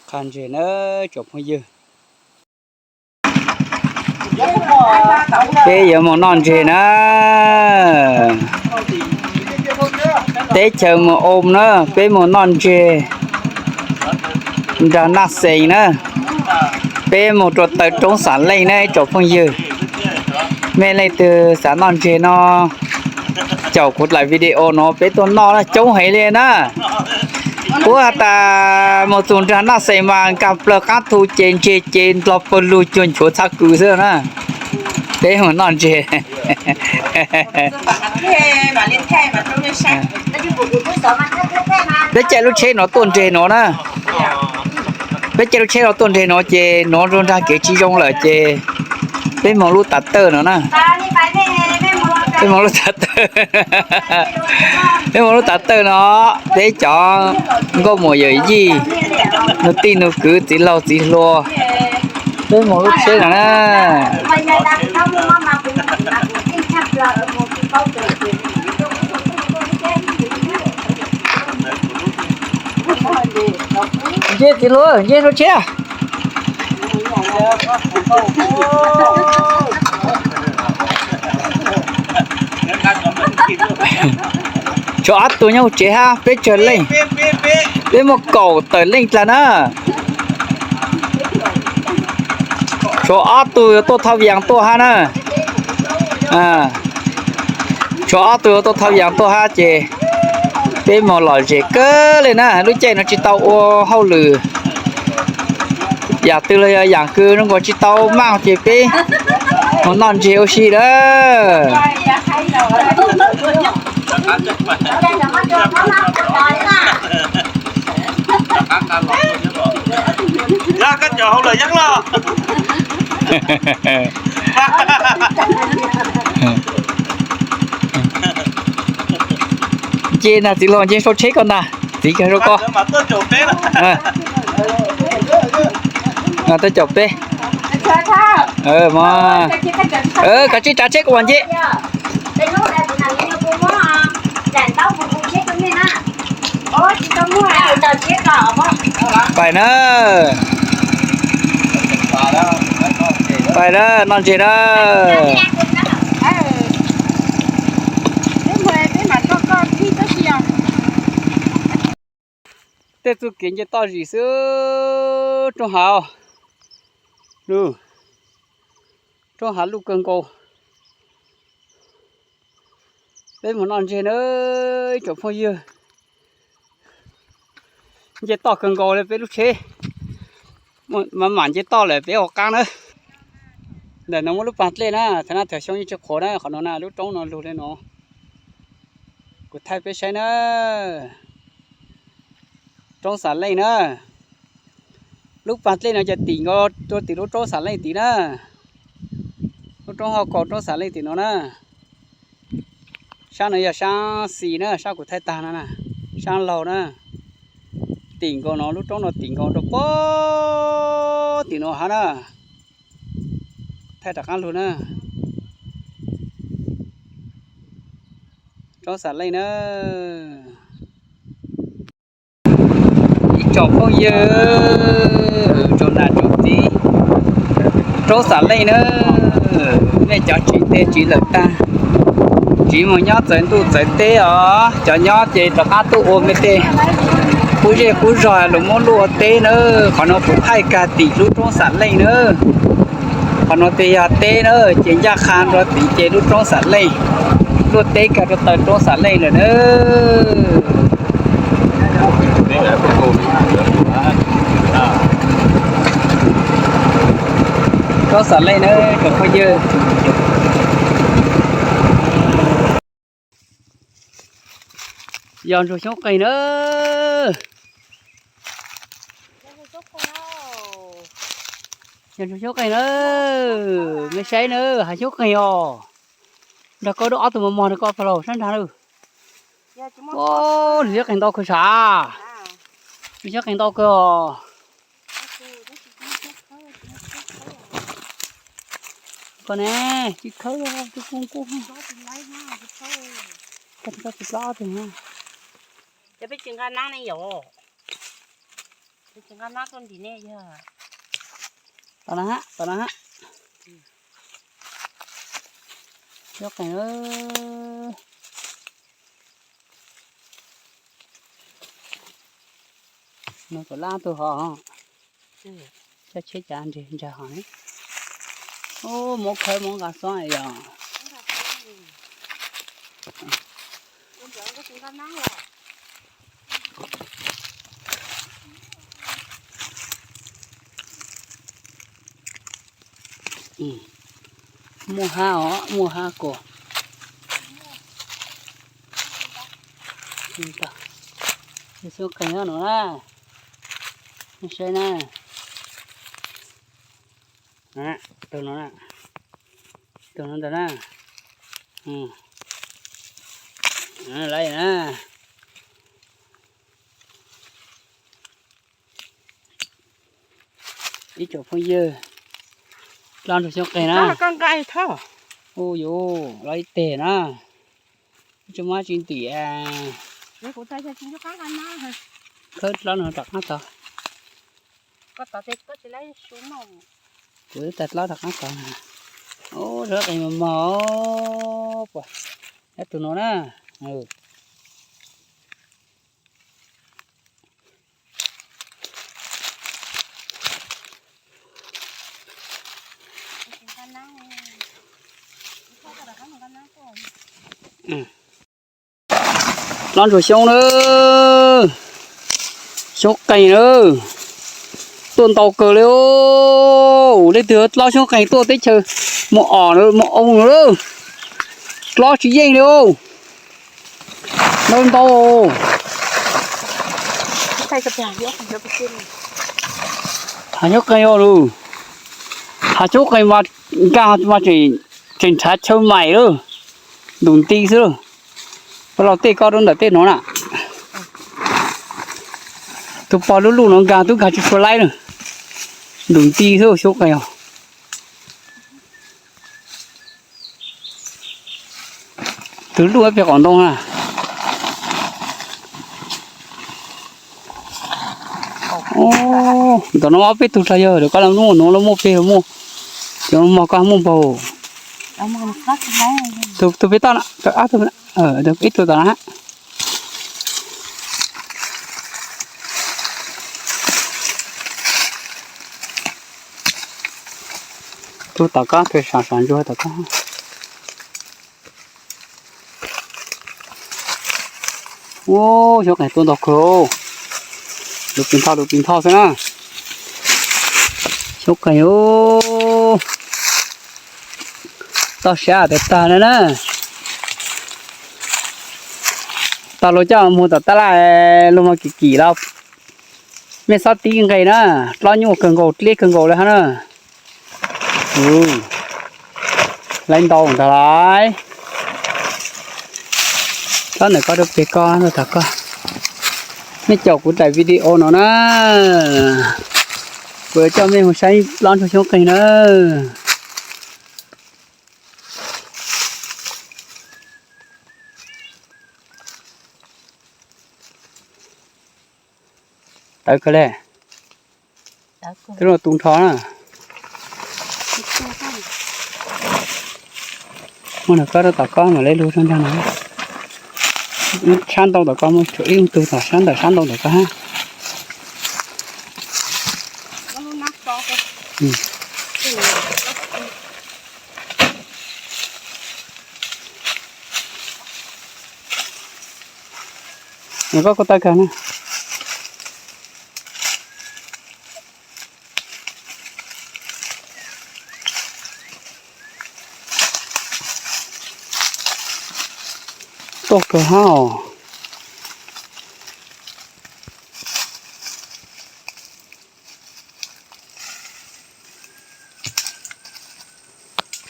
Qha ntseg na tsoom phooj ywg. Peb yuav mus noj ntseg na. Teb chaws mus o na, peb mus noj ntseg nrag Naj Xees na. Peb mus rau taw roob Xam Leej na ib tsoom phooj ywg. Mej leej twg xav noj ntseg no, caum kuv daim video no peb tuaj noj na, coob heev li na. Kuv has tas mus txug nrag Naj Xees mas nkag plawg qaab thu ces ntseg ces ndlo pawg lug cuag nchuav txhab kws xwb na. Peb mus noj ntseg. Peb caij lub tsheb no tuaj nreg no na. Peb caij lub tsheb no tuaj nreg no ces nuav nrug nrag kev tsis zoo lawm ces peb moog lub tav tawj no na. Peb moog lub tav tawj, peb moog lub tav tawj no, peb cov nkauj muam yawm yij, nug tij nug kwv txiv laug txiv hluas, peb moog lub tsheb no na. Nce txiv hluas, nce rau tsheb. Tshuav ob tug nyob hauv tsev hab peb tsawg leej, peb muaj kaum tawm leej dlaag na. Tshuav ob tug yuav tuaj thauj yaas tuaj hab na. Tshuav ob tug yuav tuaj thauj yaas tuaj hab ces peb moog lom zem kawg le na. Lub caij no tsis tau ua hauj lwm yaam twg los yog yaam kws zoo nkaus tsis tau maaj ces peb moog noj ntseg ua si lawm. Nce na txiv hluas, nce sau tsheb koj ntag, txiv kag rau koj. Tuaj caum peb. Kav tsij tsav tsheb kuv mam nce. Pais na. Pais na, noj ntseg na. Tej txuj kev nce toj zis xwb, roob hav, roob hav luj kawg nkaus. Peb mus noj ntseg na ib tsoom phooj ywg. Nce toj kawg nkaus li peb lub tsheb, mam mam nce toj lawm peb ua qaab na. Ntawm no muaj lub paag dlej na, thaum naj thaum xyoo yeej tsis qhuav na, qhov no na lub roob no lug li no. Kuv thaij peb saib na. Roob Xam Leej na. Lub paag dlej no ces tim nkaus rau tim lub roob Xam Leej tim na. Lub roob hauv kaus roob Xam Leej tim no na. Saab no yog saab xis na, saab kuv thaij taag no na, saab laug na. Tim nkaus no, lub roob no tim nkaus rau puag tim no hab na. Thaij rov qaab lug na. Roob Xam Leej na. Ib tsoom phooj ywg, tsoom nam tsoom txiv, roob Xam Leej na, nej cov tsiv teb tsiv lawm tag, tsiv mus nyob txawv ntuj txawv teb os, cov nyob ces rov qab tuaj ua mej tej qub zej qub zog los muab luaj ua teb na. Qhov no kuv thaij kag tim lub roob Xam Leej na. Qhov no tes yog teb na, ces ncaj qha nroo tim ces lub roob Xam Leej, luaj teb kag rau taw roob Xam Leej lawm na. Roob Xam Leej na tsoom phooj ywg. Yog ntsuag xyoob qeeg na. Yog ntsuag xyoob qeeg na. Mej saib na, hav xyoob qeeg os. Nrog koj dub ob tug mos mos nrog koj pag laug sab nrag lawm. Ntsuag xyoob qeeg ntau kawg sav. Ntsuag xyoob qeeg ntau kawg os. Koj ne, tsis khawb, tsis kub kub. Koj tsis plob tug. Tau na, tau na. Xyoob qees. Nws kom lab tug hov, coj tsheb cav ntsag hov ne. Ub, muab khawb muab nqa xob yog. Muaj hab os, muaj hab kos. Xyoob qees no na, saib na. Tus no na, tus no ntag na. Lawm na. Ib tsoom phooj ywg, dlob ntsuag xyoob qees na. Ub yuv, dlob ib teg na. Tsis muaj tsis ntim. Khawb dlob no rov qab tod. Kuv twb tag dlob rov qab tod. Ub, xyoob qees mos mos. Puas, tus no na. Dlob ntsuag xyoob na, xyoob qees na, tuaj ntau kawg li os. Leej twg dlob xyoob qees tuaj teb chaws Mus Om na, Mus Om na, dlob tsis yeej li os. Ntau ntau. Hav xyoob qees os lus, hav xyoob qees mas nkag mas tseem nrhav chaw mais lawm, ntus nti xwb lawm. Pab laus tej koj rau ntawm tej no na. Tus pog lub luj no nkag tub nkag tsis tshua laib na, ntus nti xwb xyoob qees os. Tus luj pem qaum ntoo na. Ntawm no ob peb tug rau yog koj los nug no los muaj pem muaj, cov mog koj muaj npaum. Tus pem toj na, ib tug tom na. Tus tom koj, tus sam sam ntsuag tom koj. Ub, xyoob qees tuaj ntau kawg, lus pis nthau lus pis nthau xwb na. Xyoob qees, toj siab tag tag na na. Tau luag coj mus tom tab laj, luag mas kim kim los mej xob tib nqes na, dlob nyuaj kawg nkaus dliab kawg nkaus li hab na. Laib ntau ntag lauj. Tsob ntawm koj rau pem koj, tom koj. Nej caum kuv daim video no na, kuv yuav coj mej mus saib dlob ntsuag xyoob qees na. Tawv kawg le. Twb los tu nrho na. Muaj nws koj rau tom koj mam li lug rau ntag no. Sab ntau tom koj, muaj tshuav ib tug tom sab ntawm sab ntau tom koj hab. Nws koj kuj tawv kawg na. Tuaj kawg hab os.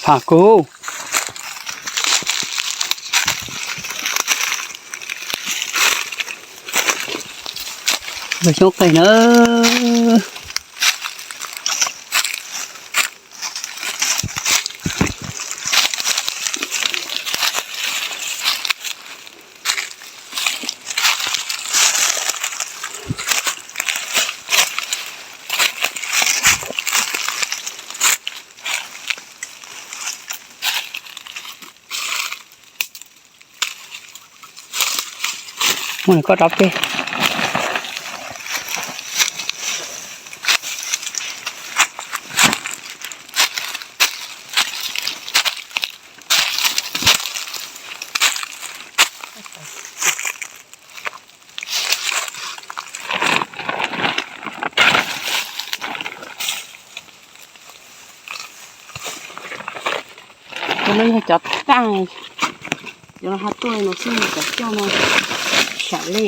Tham kuv. Yog xyoob qees na. Muab koj rov peg. Cov no yog cov tag, cov no ho tuaj no xwb, cov coj no sam li.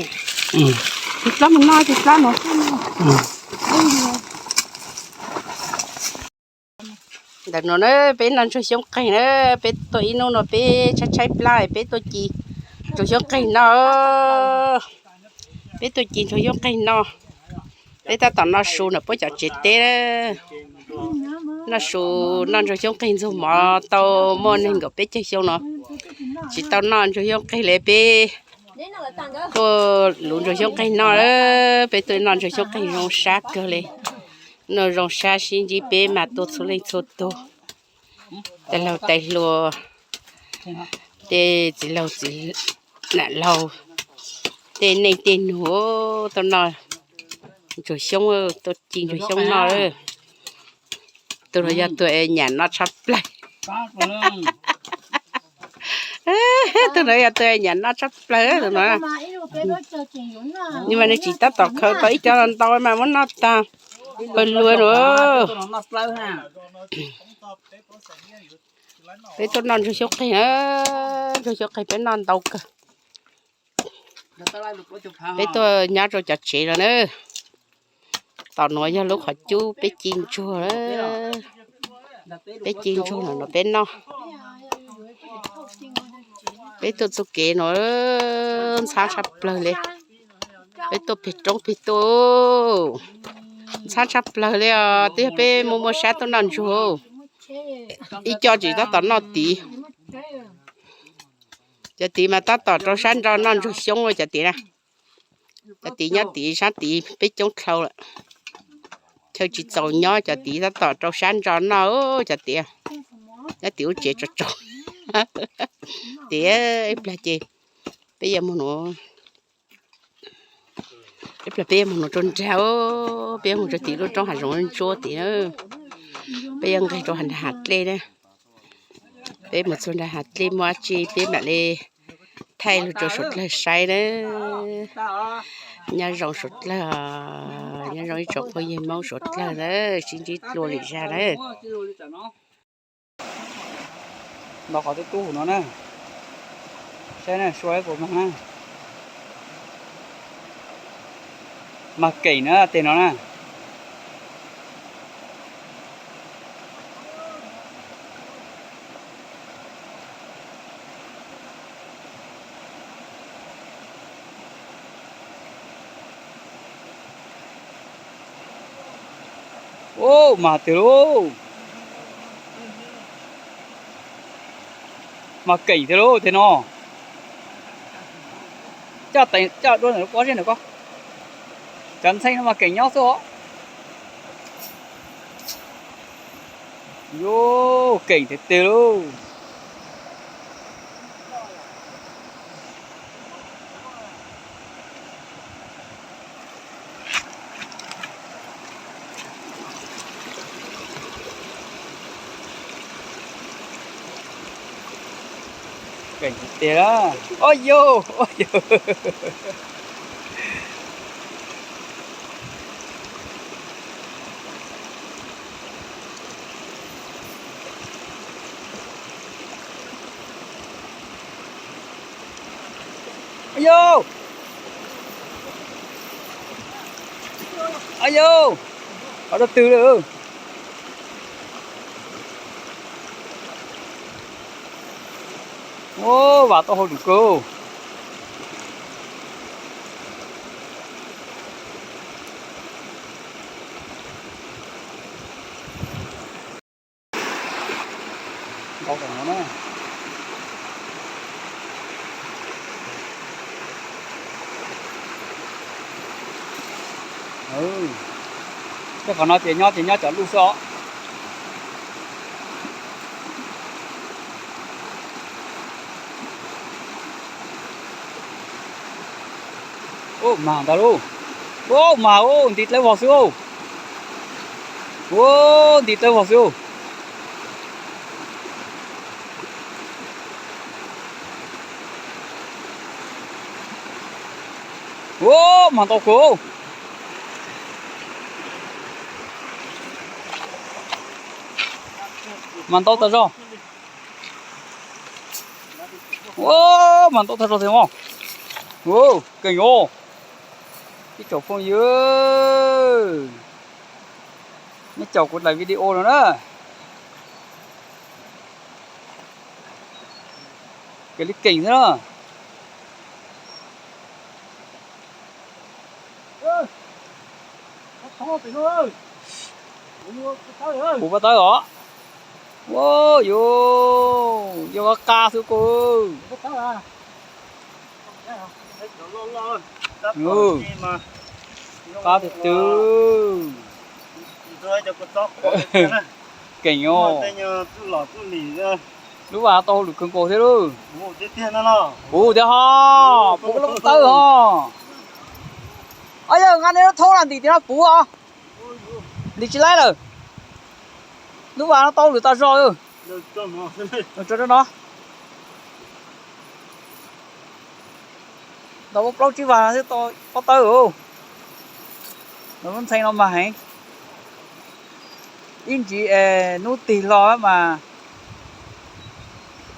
Tus plab mus noj tus plab no xwb. Ntawm no na peb noj ntsuag xyoob qeeg na, peb tuaj ib hnub no peb tshaib tshaib plab peb tuaj ci ntsuag xyoob qeeg no. Peb tuaj ci ntsuag xyoob qeeg no. Peb tab tom noj su ntawm puab cov tsev teb. Noj su, noj ntsuag xyoob qeeg ntxuag mov tau muaj nees nkaum peb caug xyoo no tsis tau noj ntsuag xyoob qeeg li. Peb tuaj luv ntsuag xyoob qeeg noj, peb tuaj noj ntsuag xyoob qeeg zoo sab kawg li. Noj zoo sab sib ntsib peb mas tuaj txhua leej txhua tug, tais laug tais hluas, tej txiv laug txiv nam laug, tej neej tej nug tuaj noj ntsuag xyoob, tuaj ci ntsuag xyoob noj. Tus no yog tus nyam noj tshaj plaws. Tus no yog tus nyam noj tshaj plaws tus no. Nws mas nws tsis tab tom khaws tau ib co ntau mas muab noj tag pawg lug no. Peb tuaj noj ntsuag xyoob qeeg, ntsuag xyoob qeeg peb noj ntau kawg. Peb tuaj nyob rau cov tsev no na. Tom nuav yog lub qhov cub peb ci ntsuag, peb ci ntsuag no no peb noj. Peb tuaj txuj kev no ntxhab tshaj plawg li. Peb tuaj peg roob peg tuaj ntxhab tshaj plawg li os. Twb yog peb muaj muaj sab tuaj noj ntsuag, ib co tsis tab tom noj tid. Cov tid mas tab tom rau sab ntso noj ntsuag xyoob cov tid na. Cov tid nyob tid sab tid peb coob dlhau lawm. Chaw tsis txaus nyob cov tid tab tom rau sab ntso noj cov tid. Nyob tid lub tsev tsaus tsaus. Tias ib plag ces peb yuav mus nuv, ib plag peb yuav mus nuv rau nrag, peb yuav mus rau tim lub roob hav zoov ntsuab tid na. Peb yuav nqes rau hav nrag hav dlej na. Peb mus txug nrag hav dlej muaj dab tsi peb mam li thaij lug rau suav dlawg saib na. Nyob zoo suav dlawg, nyob zoo ib tsoom phooj ywg Hmoob suav dlawg na, sib ntsib dlua lwm zag na. Nto qhov tub tub no na, saib na sua puas mag na. Mag keem na tej no na. Ub, mag tiag lauj. Mag keem tiag lauj tej no. Coj dua ntawm lub pob zeb ntawm ko. Cov ntxhee no mas keem nyob xwb os. Yuav keem tiag tiag lauj. Keem tiag tiag. Ua yog, ua yog. Ua yog, ua yog, qhov rau twg lawm. Ua, vam tau hau lwm kawg. Tej qhov no ces nyob ces nyob cov luj xwb os. Mag ntag lauj. Ua, mag, nti dlawb vog xwb. Ua, nti dlawb vog xwb. Ua, mag ntau kawg. Mag ntau tas zog. Ua, mag ntau tas zog tiag os. Ua, keej os. Ib tsoom phooj ywg, nej caum kuv daim video no na. Kev li keem xwb na. Puv pob tawb os. Ua, yus yog qa qa xwb koj. Qa tiag tiag. Keem os. Lub vas tau hauj lwm kawg nkaus thiab lauj. Puv tiag ho, puv lub pob tawb ho. Os yawg, nqa nej lub thoob los ntim tim no puv os. Ntim tsis laib lawm. Lub vas no tau hauj lwm tas zog. Tso rau no. Tau plaub tsib vas xwb tau pob tawb. Lub ntxhee no mas heev. Ib ntsis es hnub tig los mas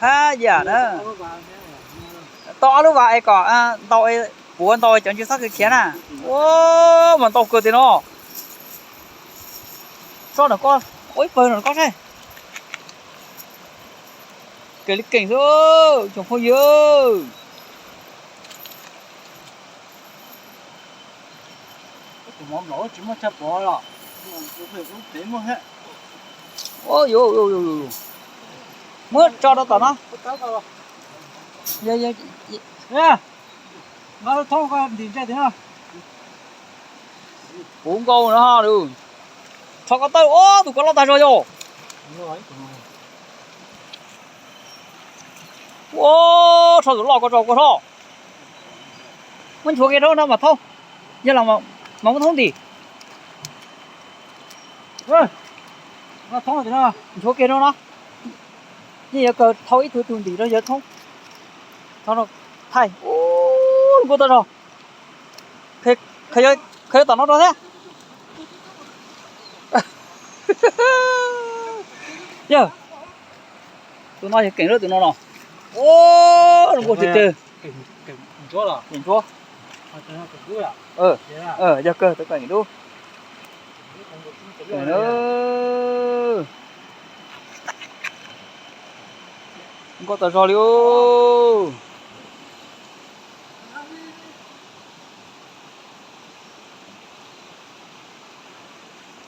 hab yam na. Tau ob lub vas es kom ntau, puav ntau cov ntsis xob khiav khiav na. Ua, mas ntau kawg tiag no. Tso ntawm ko, ua ib pawg ntawm ko saib. Kev li keem xwb tsoom phooj ywg. Muab tso rau tom no. Nqa lub thoob ko ntim ntsia tim no. Puv nkaus no. Rho ko taw, ua tus ko loj tag zog yog. Ua, rho tus loj ko rau ko rho. Muab nchuav kiag rau no mas thoob. Yog los mas muab thoob ntim. Nchuav kiag rau no. Yeej yuav kawg thau ib tug tug ntim rau yawg thoob. Thaij, ua, nkuaj tag zog. Khaws tom no rau thiab. Yog, tus no yog keem lawm tus no no. Ua, nkuaj tiag tiag. Keem ntsuab. Yog kawg tus keem dub. Nkuaj tas zog li os.